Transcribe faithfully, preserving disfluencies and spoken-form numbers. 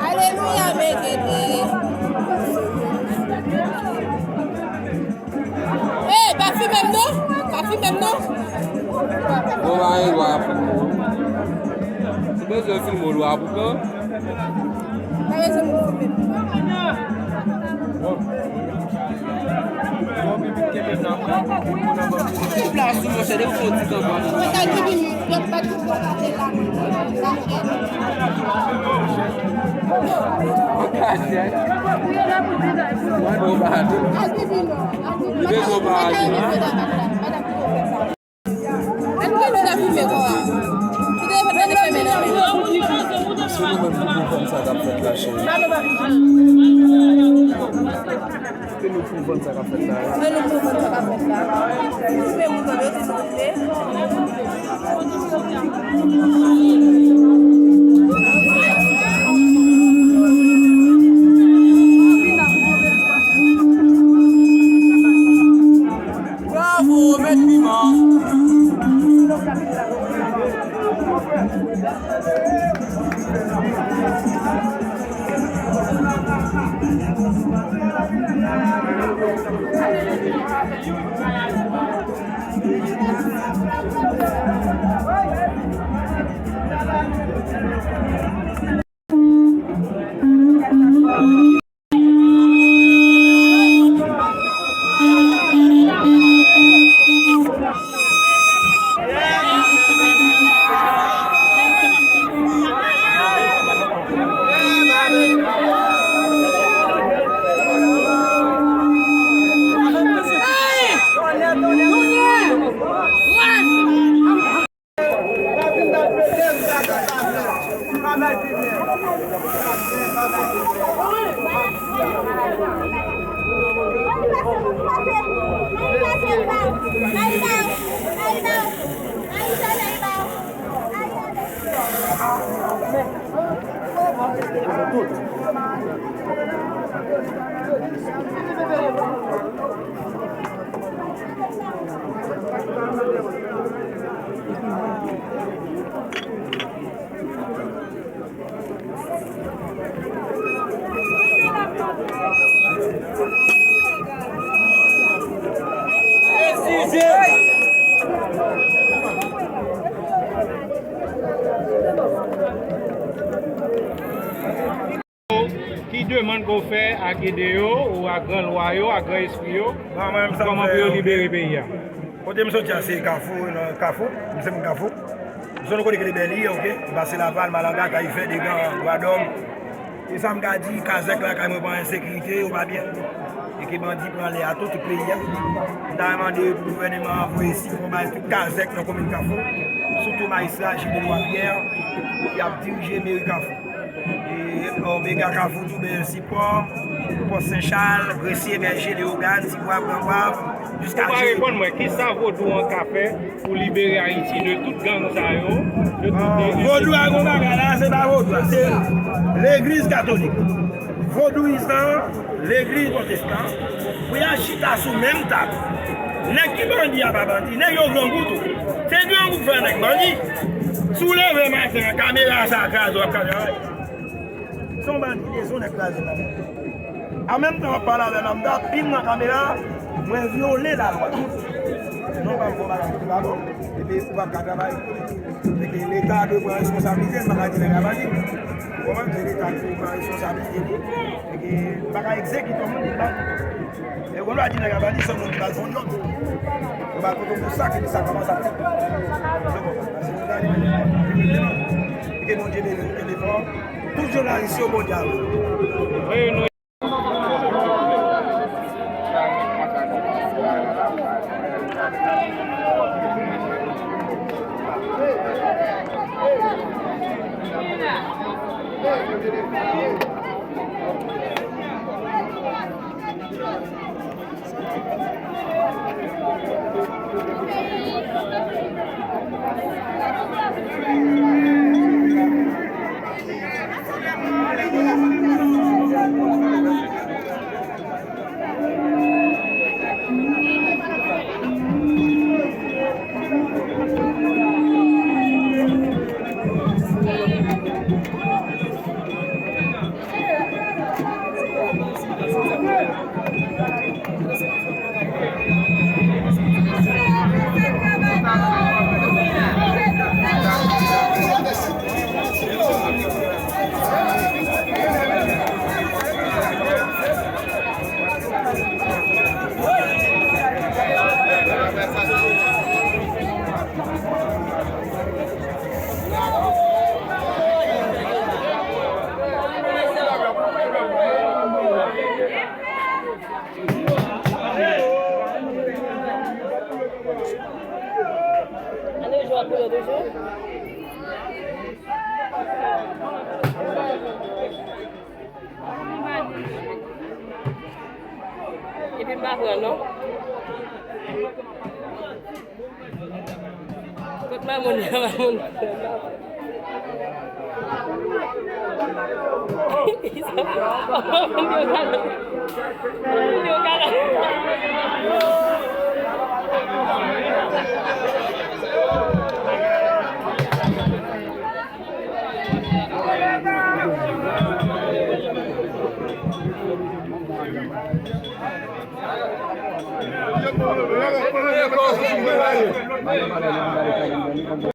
Alelouya, mekete. Ey, pa fimen m non. Pa fimen m non. Bon, ba, e lwa pou ou. Ou bezwen filme lwa pou kan? Pa bezwen filme. Ki plas ou, monchè, depi w fè yon ti kanpay? Mwen ta di vini, yo pa di pou pa la. Kachèt. Mwen bon bagay. Bezwen bagay. Se nou menm ki pou konn sa k ap fèt la, cheri. Se nou pou konn sa k ap fèt la. Se nou pou konn sa k ap fèt la. Koupe mouton yo, silvouplè. Bravo, mèt piman. Ki demann ke w fè a Gede yo, ou a gran lwa yo, a gran espri yo, kòman pou yo libere peyi a? Kote m soti a, se Kafou, nan Kafou. M se moun Kafou. M se nou kote ki te bèl ye, oke? M pase Laval, Malanga, Kayifè, Degan, Bwadòm. E sa m ka di, kazèk lakay mwen pran ensekirite, yo pa byen. E ke bandi pran lè a tou, tout peyi a. M ta mande pou gouvèneman an voye sipò bay tout kazèk nan komin Kafou, sitou majistra Gilles Benoît Pierre, ki ap dirije meri Kafou. E Omega Kafou tou, bèl sipò, Pòs Sen Chal, Gresye, Bèje, Leyogàn, Tibwa, Gran Gwav, jiska Jeri. Ou pa reponn mwen, kisa vodou an ka fè pou libere Ayiti de tout gang sa yo, de tout gang? Vodou a gon bagay la, se pa vodou a, se legliz katolik. Vodouyizan, legliz pwotestan, pou y al chita sou menm tab. Nèg ki bandi a pa bandi, nèg yo grangou tou. Se grangou k fè nèg bandi. Si w leve maten an, kamera sa a kraze, w ap ka travay. Se yon bandi, se yon nèg kraze nan men. An menm tan w ap pale avè m, m ta ap pim nan kamera, mwen vyole lalwa. Non, pa m fè yon bagay ki pa bon, epi ou p ap ka travay. Se ke Leta dwe pran responsablite l, m pa ka di nèg la pa di. Ou konprann? Se Leta ki dwe pran responsablite li. Se ke m pa ka egzekite yon moun ki bandi. E ou konn lè di nèg la bandi, se yon moun ki ba l fè yon djòb. Yo ba l kote pou sa, ki sa kòman sa fèt. Se bon, se yon bagay ki ke Bondye beni w, kenbe fò. Tout jounalis yo, Bondye avè w. Ane jwe ak koulè toujou. Epi m pa pran non. Kot mamoun nan, mamoun nan? Mamoun yo gade. Mamoun yo gade.